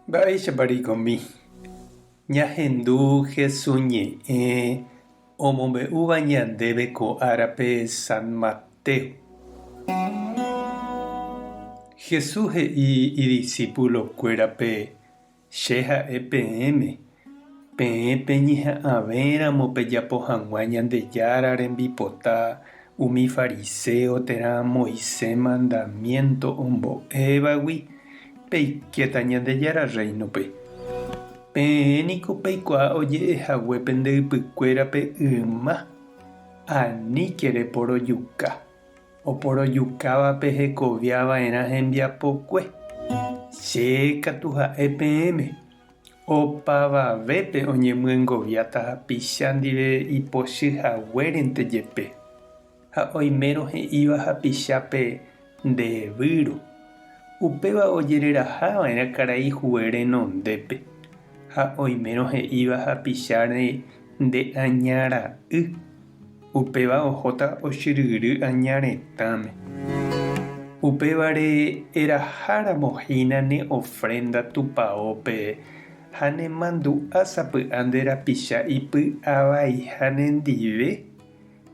Mba'éichapa reikomi? Ñahendu Hesu ñe'ẽ omombe'úva ñandéve ko árape San Mateo. Hesu he'i idisípulokuérape, Che ha'e peẽme, peẽ peñeha'ãvéramo pejapo hag̃ua Ñandejára rembipota umi fariséo térã Moisés mandamiénto ombo'évagui, peikéta Ñandejára Rréinope. Peẽ niko peikuaa oje'e hague pende ypykuérape yma, Aníke reporojuka. Oporojukávape hekovia va'erã hembiapokue. Che katu ha'e peẽme, opavavépe oñemyengoviáta hapicha ndive ipochy haguérente jepe, ha oimérõ he'íva hapichápe nde výro, upéva ojereraha va'erã karai hue renondépe, ha oimérõ he'íva hapicháre nde aña ra'y, Upéva ohóta ochyryry aña retãme. Upévare eraháramo hína ne ofrénda tupaópe ha nemandu'a sapy'a nde rapicha ipy'avaiha nendive,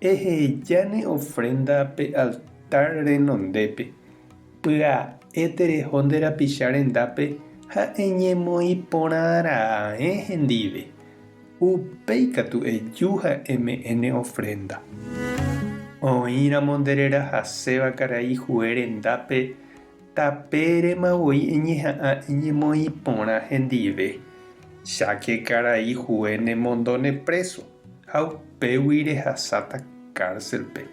eheja ne ofrénda pe altár renondépe, pya'e tereho nde rapicha rendápe ha eñemoĩ porã raẽ hendive. Upéi katu eju ha eme'ẽ ne ofrénda. Oĩramo nde rerahaséva karai hue rendápe, tapérema voi eñeha'ã eñemoĩ porã hendive. Cháke karai hue nemondóne préso, ha upégui rehasáta kárselpe,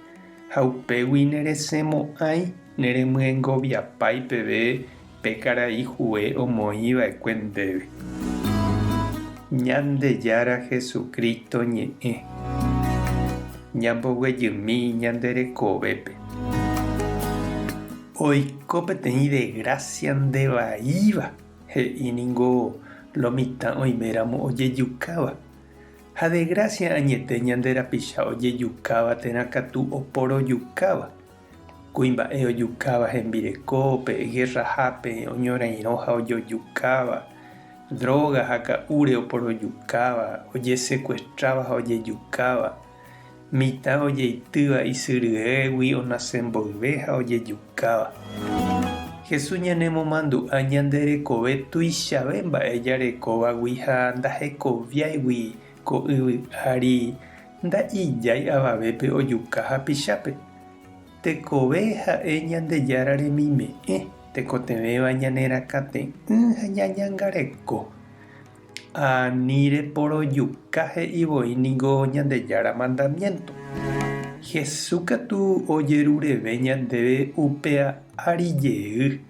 ha upégui neresẽmo'ãi neremyengoviapái peve Pe karai hue omoĩ va'ekue ndéve. Ñandejára Jesucristo ñe'ẽ. Ñamboguejymi ñande rekovépe. Oiko peteĩ desgracia ndevaíva, he'i ningo lo mitã oiméramo ojejukáva. Ha desgracia añete ñande rapicha ojejukáva térã katu oporojukáva. Kuimba'e ojukáva hembirekópe, gerrahápe oñorairõ ha ojojukáva, dróga ha ka'úre oporojukáva, ojesekuestráva ha ojejukáva, mitã ojeitýva isy ryégui onase mboyve ha ojejukáva. Jesús ñanemomandu'a ñande rekove tuichave mba'e jarekóvagui ha ndahekoviáigui ko yvy ári Nda'ijái avavépe ojuka hapichápe. Tekove ha'e Ñandejára remime'ẽ, tekotevẽva ñane rakãte'ỹ ha ñañangareko. Ani reporojuka he'i voi ningo Ñandejára mandamiénto. Jesús katu ojerureve ñandéve upéa ári jey.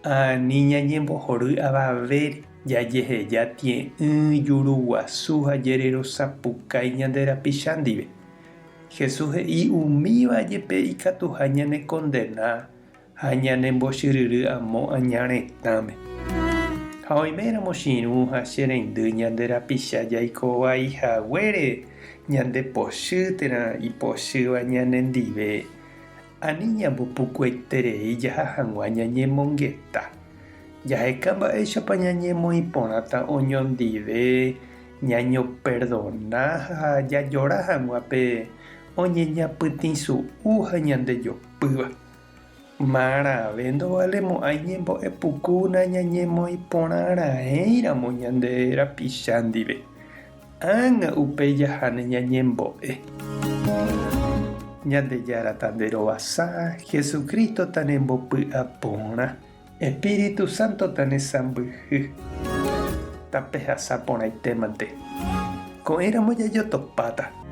Ani ñañembohory avavére, jajeheja tie'ỹ, juru guasu ha jererosapukái ñande rapicha ndive. Jesús he'i umíva jepe ikatuha ñanekondena ha ñanembochyryry amo aña retãme. Ha oiméramo che irũ ha che reindy ñande rapicha jaiko vai haguére ñande pochy térã ipochýva ñanendive, Ani ñambopukueterei jaha hag̃ua ñañemongeta. Jaheka mba'éichapa ñañemoĩ porãta oñondive, ñañoperdona ha jajora hag̃ua pe oñeñapytĩsu'u ha ñandejopýva. Marãve ndovalemo'ãi ñembo'e puku nañañemoĩ porã raẽiramo ñande rapicha ndive. Ág̃a upéi jaháne ñañembo'e. Ñandejára tanderovasa, Jesucristo tanembopy'aporã, Espíritu Santo tanesãmbyhy. Tapehasa porãitémante. Ko'ẽramo jajotopáta.